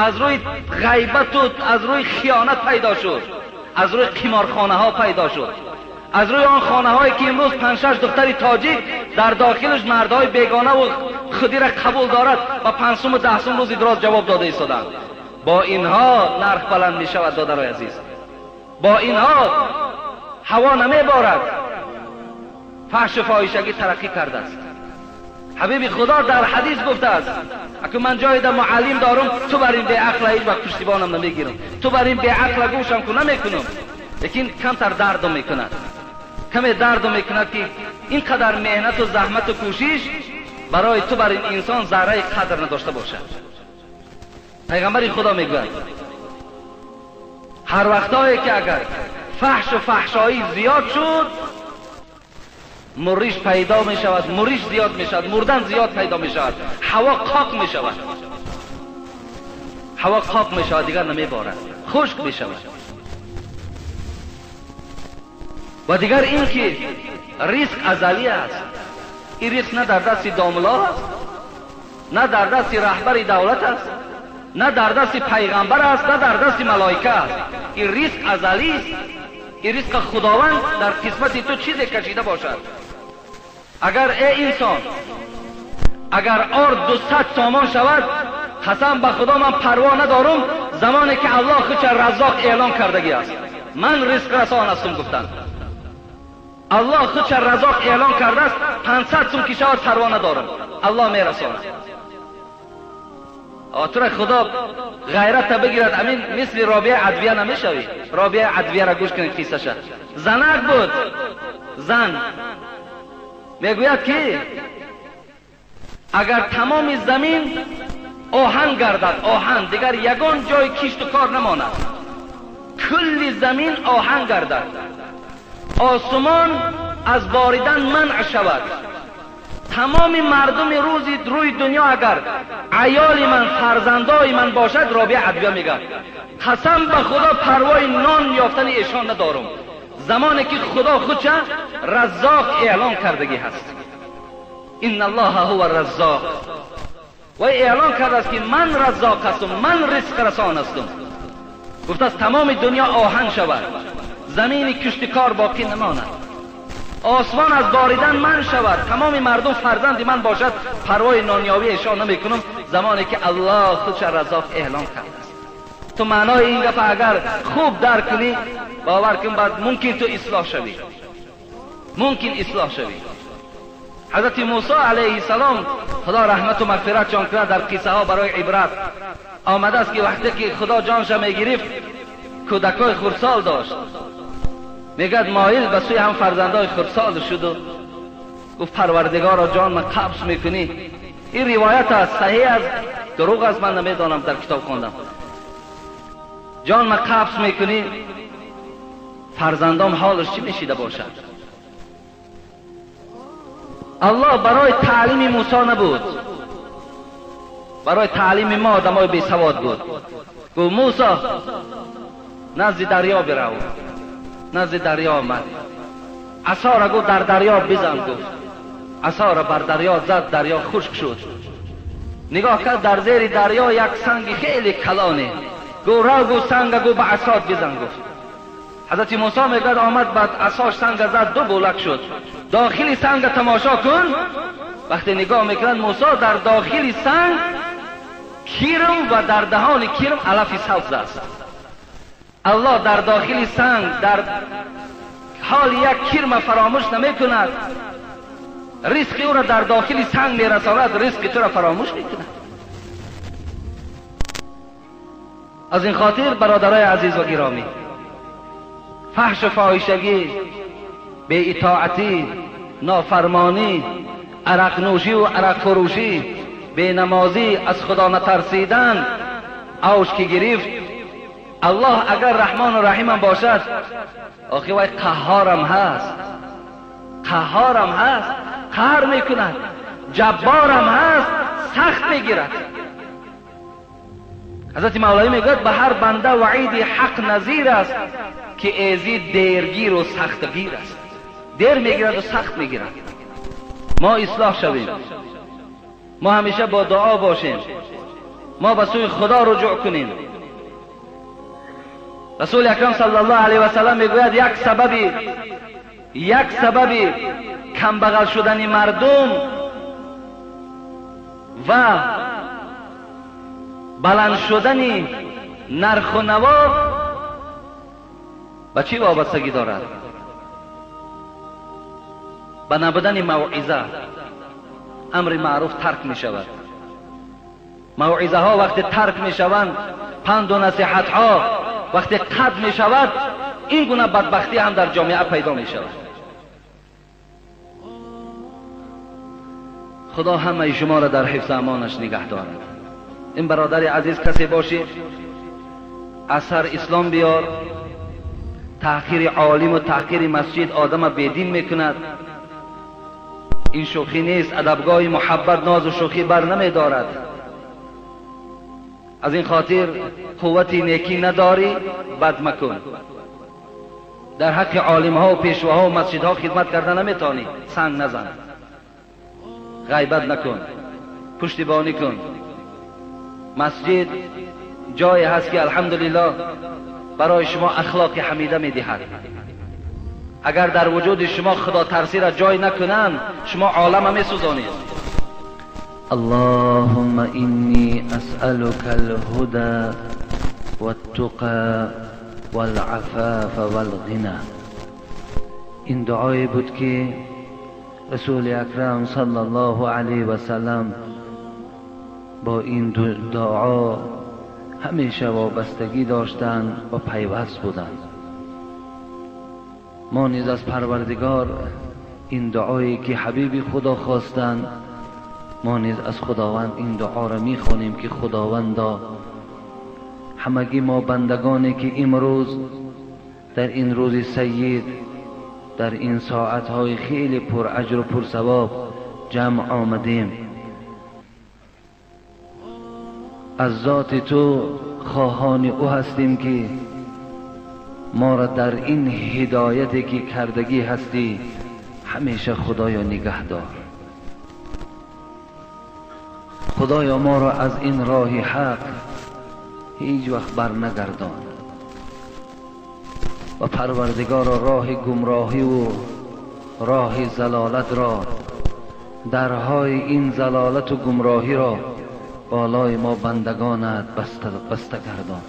аз рӯи ғайбату аз рӯи хиёнат пайдо шуд, аз рӯи қиморхонаҳо пайдо шуд, аз рӯи он хонаҳое ки имрӯз панҷ-шаш духтари тоҷик дар дохилаш мардҳои бегонаву худиро қабул дорад ва 5 сум 10 сум рӯзи дароз ҷавоб дода истоданд. Бо инҳо нарх баланд мешавад, додарои азиз. Бо инҳо ҳаво намеборад. Фаҳшу фоҳишагӣ тараққӣ кардааст. Ҳабиби Худо дар ҳадис гуфтааст: аку ман ҷойда муаллим дорум, ту бар ин беақла ҳеҷ вақт пуштибонам намегирам, ту бар ин беақла гӯшам ку намекунам, лекин камтар дардам мекунад, каме дардам мекунад ки ин қадар меҳнату заҳмату кӯшиш барои ту бар ин инсон зарраи қадр надошта бошад. Пайғамбари Худо мегӯяд: ҳар вақтое ки агар фаҳшу фаҳшоӣ зиёд шуд, муриш пайдо мешавад, муриш зиёд мешавад, мурдан зиёд пайдо мешавад, ҳаво қоқ мешавад, ҳаво қоқ мешавад, дигар намеборад, хушк мешавад. Ва дигар ин ки ризқ азалӣ аст. Ин ризқ на дар дасти домло аст, на дар дасти раҳбари давлат аст, на дар дасти пайғамбар аст, на дар дасти малоика аст. Ин ризқ азалист. Ин ризқ Худованд дар қисмати ту чизе кашида бошад. Агар эй инсон, агар орд 200 сомон шавад, қасам ба Худо ман парво надорум, замоне ки Аллоҳ худша Раззоқ эълон кардагӣ аст. Ман ризқрасон ҳастум гуфтанд. Аллоҳ худша Раззоқ эълон кардааст, 500 сум ки шавад парво надорам, Аллоҳ мерасонад. Тура Худо ғайрата бигирад, амин мисли Робия Адвия намешавӣ. Робия Адвияра гӯш кунед қиссаша. Занак буд, зан мегӯяд ки агар тамоми замин оҳан гардад, оҳан, дигар ягон ҷои кишту кор намонад, кулли замин оҳан гардад, осмон аз боридан манъ шавад, тамоми мардуми рӯзи рӯи дунё агар аёли ман, фарзандои ман бошад, Робия Адвия мегӯяд: қасам ба Худо парвои нон ёфтани эшон надорум, замоне ки Худо худша Раззоқ эълон кардагӣ ҳаст. Инна Аллоҳа ҳува Раззоқ. Вай эълон кардааст ки ман Раззоқ ҳастум, ман ризқрасон ҳастум. Гуфтааст тамоми дунё оҳан шавад, замини киштикор боқӣ намонад, осмон аз боридан ман шавад, тамоми мардум фарзанди ман бошад, парвои нонёвии эшон намекунам, замоне ки Аллоҳ худша Раззоқ эълон кардааст. Ту маънои ин гапа агар хуб дарк кунӣ, бовар кун, баъд мумкин ту ислоҳ шавӣ, мумкин ислоҳ шавӣ. Ҳазрати Мусо алайҳиссалом, Худо раҳмату мағфиратшон кунад, дар қиссаҳо барои ибрат омадааст ки вақте ки Худо ҷонша мегирифт, кӯдакҳои хурдсол дошт. Мегӯяд моил ба сӯи ҳам фарзандои хурдсол шуду гуфт: Парвардигоро, ҷон ман қабз мекунӣ. Ин ривоят аст, саҳеҳ аст, дурӯғ аст, ман намедонам, дар китоб хондам. Ҷон ман қабз мекунӣ, фарзандом ҳолаш чӣ мешида бошад? Аллоҳ барои таълими Мусо набуд, барои таълими мо одамои бесавод буд. Гуфт: Мусо, назди дарё бирав. Назди дарё омад, асора гуфт дар дарё бизан. Гуфт асора бар дарё зад, дарё хушк шуд. Нигоҳ кард, дар зери дарё як санги хеле калоне. Гуфт рав, гуфт санга, гуфт ба асот бизан. Гуфт ҳазрати Мусо мегӯяд омад ба асош санга зад, ду булак шуд. Дохили санга тамошо кун. Вақте нигоҳ мекунад Мусо, дар дохили санг кирм ва дар даҳони кирм алафи сабз аст. Аллоҳ дар дохили санг дар ҳоли як кирма фаромӯш намекунад, ризқи ӯро дар дохили санг мерасонад, ризқи туро фаромӯш мекунад. Аз ин хотир бародарои азиз ва гиромӣ, фаҳшу фоҳишагӣ, беитоатӣ, нофармонӣ, арақнӯшӣ ва арақфурӯшӣ, бенамозӣ, аз Худо натарсидан авҷ ки гирифт, Аллоҳ агар Раҳмону Раҳимам бошад, охи вай Қаҳҳорам ҳаст, Қаҳҳорам ҳаст, қаҳр мекунад. جبارم هست، سخت میگیرد. حضرت مولوی میگوید به هر بنده وعید حق نظیر است که ایزی دیرگیر و سختگیر است. دیر میگیرد و سخت میگیرد. ما اصلاح شویم، ما همیشه با دعا باشیم، ما به سوی خدا رجوع کنیم. رسول اکرم صلی الله علیه و سلم میگوید یک سبب کمبغل شدن مردم و بلند شدن نرخ و نوا به چی وابستگی دارد؟ به نبودن موعظه. امر معروف ترک می شود. موعظه ها وقتی ترک می شوند، پند و نصیحت ها وقتی قطع می شود، این گونه بدبختی هم در جامعه پیدا می شود. خدا همه شما را در حفظ امانش نگه دارد. این برادر عزیز کسی باشی اثر اسلام بیار. تحقیر عالم و تحقیر مسجد آدم بیدین میکند. این شوخی نیست. ادبگاه محبت ناز و شوخی بر نمی دارد. از این خاطر قوت نیکی نداری بد مکن. در حق عالم ها و پیشواها و مسجدها خدمت کرده نمیتونی، سنگ نزن، غیبت نکن، پشتیبانی کن. مسجد جایی هست که الحمدلله برای شما اخلاق حمیده میدهد. اگر در وجود شما خدا ترسی را جای نکنند، شما عالم میسوزانید. اللهم إني أسألك الهدى والتقى والعفاف والغنى. این دعایی بود که رسول اکرم صلی الله علیه و سلم با این دعا همیشه وابستگی داشتند و پیوست بودند. ما نیز از پروردگار این دعایی که حبیب خدا خواستند، ما نیز از خداوند این دعا را میخوانیم که خداوندا همگی ما بندگانی که امروز در این روز سید، در این ساعتهای خیلی پر اجر و پر ثواب جمع آمدیم، از ذات تو خواهان او هستیم که ما را در این هدایتی که کردگی هستی همیشه خدایا نگه دار. خدایا ما را از این راه حق هیچ وقت بر نگردان و پروردگار راه گمراهی و راه زلالت را، درهای این زلالت و گمراهی را بالای ما بندگانت بسته گردان.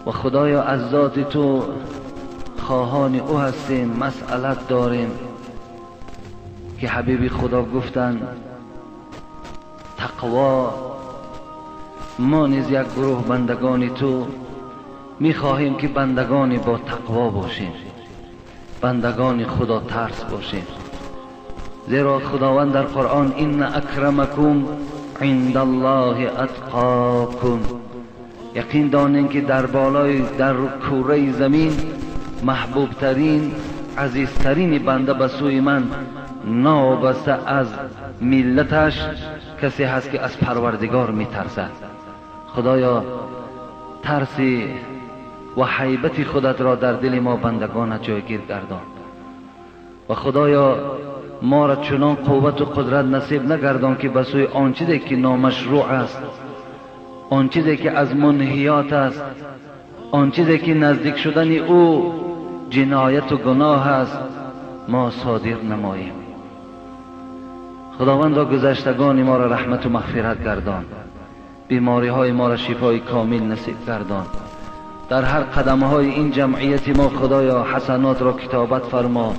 و خدایا از ذات تو خواهان او هستیم، مسئلت داریم که حبیب خدا گفتند تقوا. ما نیز یک گروه بندگان تو میخواهیم که بندگانی با تقوا باشیم، بندگان خدا ترس باشیم، زیرا خداوند در قرآن ان اکرمکم عند الله اتقاکم، یقین دانین که در بالای در کوره زمین محبوب ترین عزیزترین بنده به سوی من نابسته از ملتش کسی هست که از پروردگار میترسد. خدایا ترسی و حیبت خودت را در دل ما بندگانت جایگیر گردان و خدایا ما را چنان قوت و قدرت نصیب نگردان که به سوی آن چیزی که نامشروع است، آن چیزی که از منهیات است، آن چیزی که نزدیک شدن او جنایت و گناه است ما صادر نماییم. خداوندا گذشتگان ما را رحمت و مغفرت گردان، بیماری های ما را شفای کامل نصیب گردان. در هر قدم های این جمعیت ما خدایا حسنات را کتابت فرما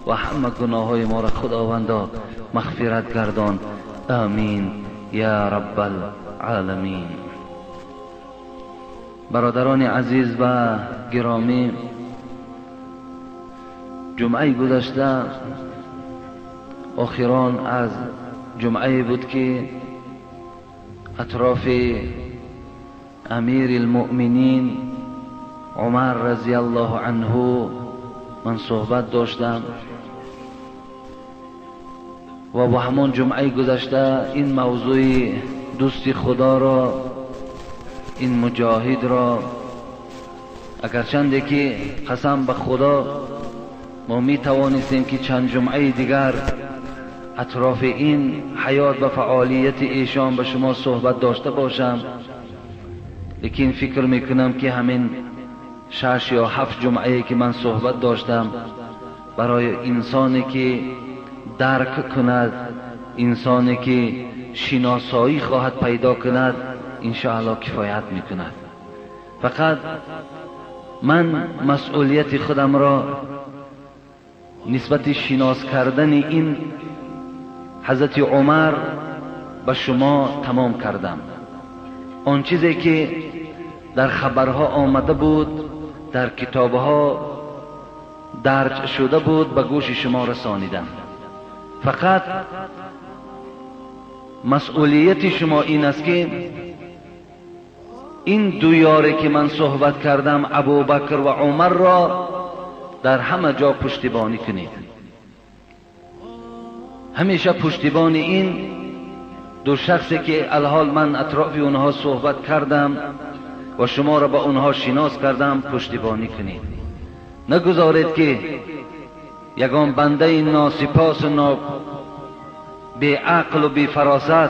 و همه گناه های ما را خداوندا مغفرت گردان. آمین یا رب العالمین. برادران عزیز و گرامی، جمعه گذشته آخران از جمعه بود که اطراف امیر المؤمنین عمر رضی الله عنه من صحبت داشتم. و با همان جمعه گذشته این موضوع دوست خدا را، این مجاهد را، اگرچنده که قسم به خدا ما می توانستیم که چند جمعه دیگر اطراف این حیات و فعالیت ایشان به شما صحبت داشته باشم، لیکن فکر میکنم که همین 6 یا 7 جمعه که من صحبت داشتم برای انسانی که درک کند، انسانی که شناسایی خواهد پیدا کند، انشاءالله کفایت میکند. فقط من مسئولیت خودم را نسبت شناس کردن این حضرت عمر به شما تمام کردم. آن چیزی که در خبرها آمده بود، در کتابها درج شده بود، به گوش شما رسانیدم. فقط مسئولیت شما این است که این دو یاری که من صحبت کردم، ابوبکر و عمر را در همه جا پشتیبانی کنید. همیشه پشتیبان این دو شخصی که الحال من اطراف اونها صحبت کردم و شما را با اونها شناس کردم پشتیبانی کنید. نگذارید که یگان بنده ناسپاس و بی عقل و بی فراست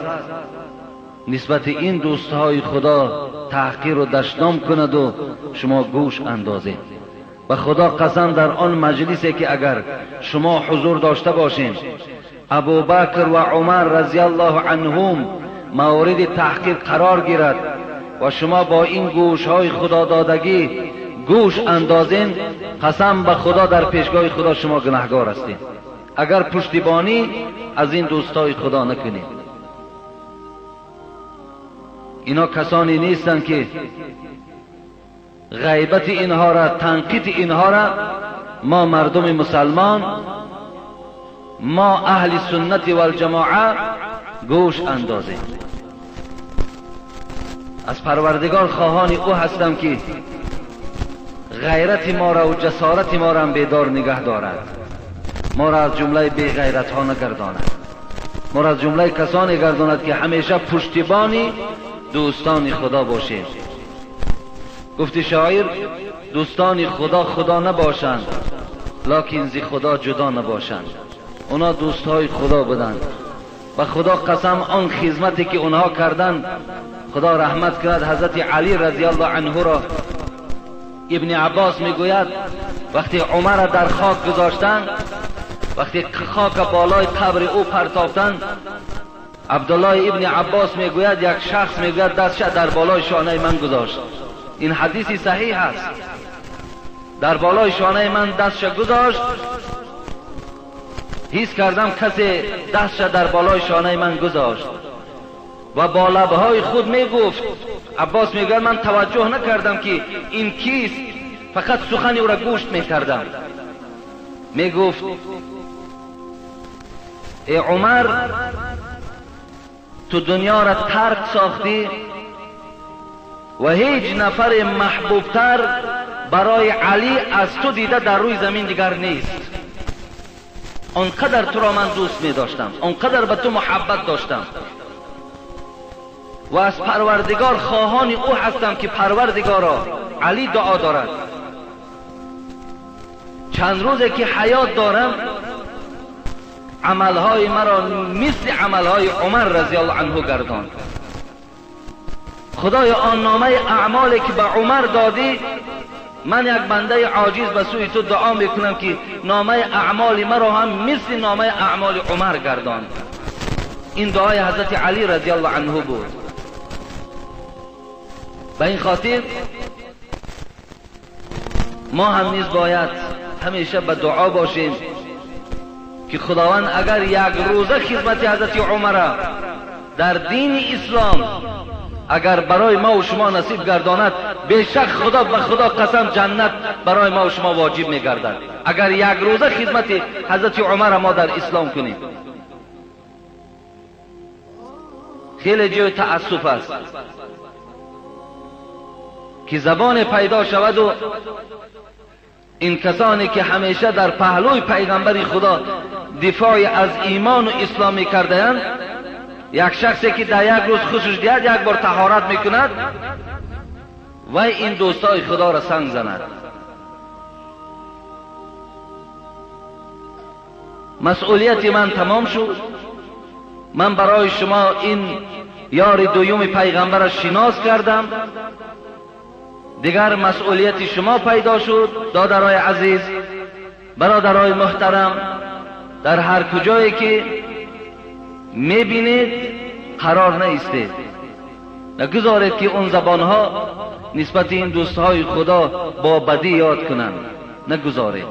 نسبت این دوستهای خدا تحقیر و دشنام کند و شما گوش اندازید. و خدا قسم در آن مجلسی که اگر شما حضور داشته باشین، ابوبکر و عمر رضی الله عنهم مورد تحقیر قرار گیرد و شما با این گوشهای خدا دادگی گوش اندازین، قسم به خدا در پیشگاه خدا شما گناهگار هستین اگر پشتیبانی از این دوستای خدا نکنید. اینا کسانی نیستند که غیبت اینها را، تنقید اینها را ما مردم مسلمان، ما اهل سنت و الجماعه گوش اندازیم. از پروردگار خواهان او هستم که غیرت ما را و جسارت ما را هم بیدار نگه دارد، ما را از جمله بی غیرت ها نگرداند، ما را از جمله کسانی گرداند که همیشه پشتیبانی دوستان خدا باشیم. گفت شاعر دوستان خدا خدا نباشند، لکن زی خدا جدا نباشند. اونا دوستهای خدا بودند و خدا قسم آن خدمتی که اونها کردند، خدا رحمت کند حضرت علی رضی الله عنه را. ابن عباس میگوید وقتی عمر را در خاک گذاشتند، وقتی خاک بالای قبر او پرتافتند، عبدالله ابن عباس میگوید یک شخص میگوید دستش در بالای شانه من گذاشت. این حدیثی صحیح است. در بالای شانه من دستش گذاشت، حس کردم کسی دستش در بالای شانه من گذاشت و با لبهای خود میگفت. عباس میگوید من توجه نکردم که این کیست، فقط سخن او را گوش میکردم. میگفت ای عمر، تو دنیا را ترک ساختی و هیچ نفر محبوبتر برای علی از تو دیده در روی زمین دیگر نیست. آنقدر تو را من دوست می داشتم، آنقدر به تو محبت داشتم و از پروردگار خواهان او هستم که پروردگارا علی دعا دارد. چند روزه که حیات دارم عملهای مرا مثل عملهای عمر رضی الله عنه گردان. خدای آن نامه اعمالی که به عمر دادی، من یک بنده عاجز به سوی تو دعا میکنم که نامه اعمال مرا هم مثل نامه اعمال عمر گردان. این دعای حضرت علی رضی الله عنه بود. به این خاطر ما هم نیز باید همیشه به دعا باشیم که خداوند اگر یک روزه خدمت حضرت عمر در دین اسلام اگر برای ما و شما نصیب گرداند، بیشک خدا به خدا قسم جنت برای ما و شما واجب میگردد اگر یک روزه خدمت حضرت عمر ما در اسلام کنیم. خیلی جای تأسف است که زبان پیدا شود و این کسانی که همیشه در پهلوی پیغمبر خدا дифоъ аз имон ва ислом мекардаянд, як шахсе ки дар як рӯз хушш диҳад як бор таҳорат мекунад, вай ин дӯстои худоро санг занад. Масъулияти ман тамом шуд. Ман барои шумо ин ёри дуюми пайғамбарро шинос кардам. Дигар масъулияти шумо пайдо шуд, додарои азиз, бародарои муҳтарам. Дар ҳар куҷое ки мебинед қарор наистед, нагузоред ки он забонҳо нисбати ин дӯстҳои худо бо бадӣ ёд кунанд. Нагузоред.